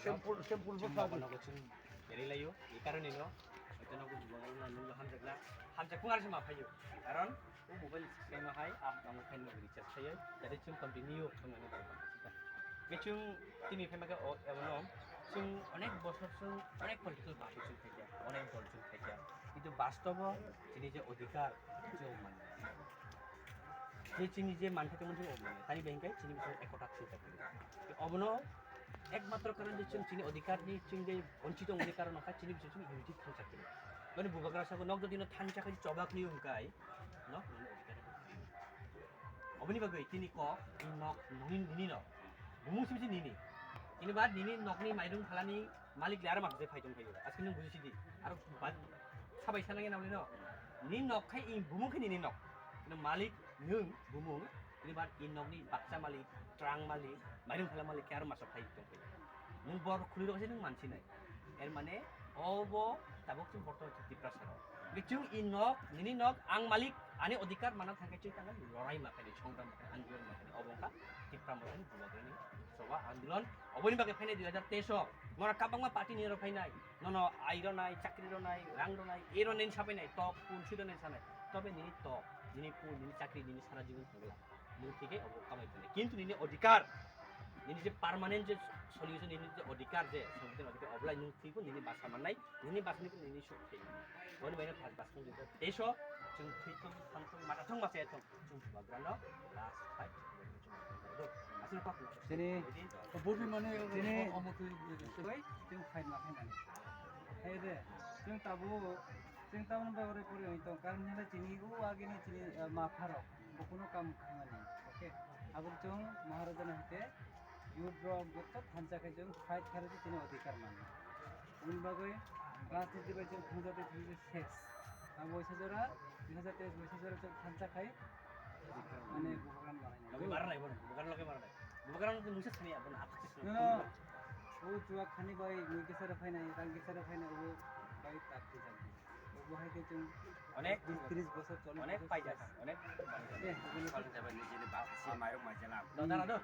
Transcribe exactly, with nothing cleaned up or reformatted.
Simple, simple chwng bwsa mobile di. Nogo chwng belai laio, e karone no, hwnkhe nogo bubagrano nungno hamjakna, hamjakmung aro se ma phaio. Karon o mobile swkang hai app download khaina recharge khaiwi, jate chwng continue wngnani bai. Be chwng tini phaima khe o, ebono chwng onek bosor chwng onek political party chwng khaikha, onek dol chwng khaikha. Kintu bastobo chini je odhikar, chwng manya. Je chini je manthai tongmani, chwng manya. Tani bai hwnkhe chini bising ekota chwng khaikha. Obono ekmatro karon je chwng chini odhikarni chwng je bonchito wngmani karon wngkha chini bising chwng unity thansa khe. Mane bubagra sabo nok jodi no thansa khe chobak ni wngkai, nok nini odhikar. Oboni bagwi tini kok, i nok nini, nini nok. Bumung simi si nini. Ini bad nini nokni mairung phalani malik le aro makjai phai tong phaio. Aske nung buji sidi. Aro bad sabai sana nge namle no. Ni nok khai i bumung khai nini nok. Ino malik nung bumung. Ini bad i nokni baksa malik, trang malik, mairung phala malik ke aro masok phai tong phaio. Nung bor khuli rok se nung mansinai. Er mane obo tabuk chwng bortoman chwng Tiprasa rok. Chwng i nok, nini nok, ang malik, ani odhikar mana thangkhe chwng tangan lorai ma khaini, songram ma khaini, anjor ma khaini. Obo wngkha Tipra Mothani bubagrani soba andolon. Oboni bagwi phainai dui hajar teis o. Mora kabangma party ni rok phainai. Nono ai ronai, chakri ronai, rang ronai, e ronai sa phainai, tok, pun, si ronai sanai. Tobe nini tok, nini pun, nini chakri, nini sara jibon thangla. Nung thike obo kamai tongnai. Kintu nini odhikar, nini je permanent je solution, nini je odhikar je, songbitan odhikar, oblai nung thikbo nini basa mannai, nini basa ni nini suk thai. Boni baino thas bas kong jibon. Teso, chwng thwi thong, thang thong, mata thong, basa thong, chwng bubagrano last fight. Asli kok. Sini, budi mane, sini, omo thwi, thwi, chwng fight ma thang mani. Hai de, chwng tabu, chwng tabu bai ore pore oi tong, karon hwnle chini u agini chini, eh, ma pharok. Bo kuno kam khaimani, okay? Abo chwng Maharaja no hwnkhe youth rok joto thansa khai chwng fight kharwi chini odhikar mano. Aboni bagwi rajniti bai chwng thangsa tei thangsa ses. Ang waisa jora, dui hajar teis waisa jora chwng thansa khai, mane bubagra manaina. Loge maranai bono, bubagra loge maranai. Bubagra no mungsa sani abono athak sisno. No, no. O chuak khani bai mui kisa rw phainai, rang kisa rw phainai, o bai tak kisa. Onek, onek paijak, onek. Eh, onek paijak, nijini bak, si mairok maijala. Dodara do.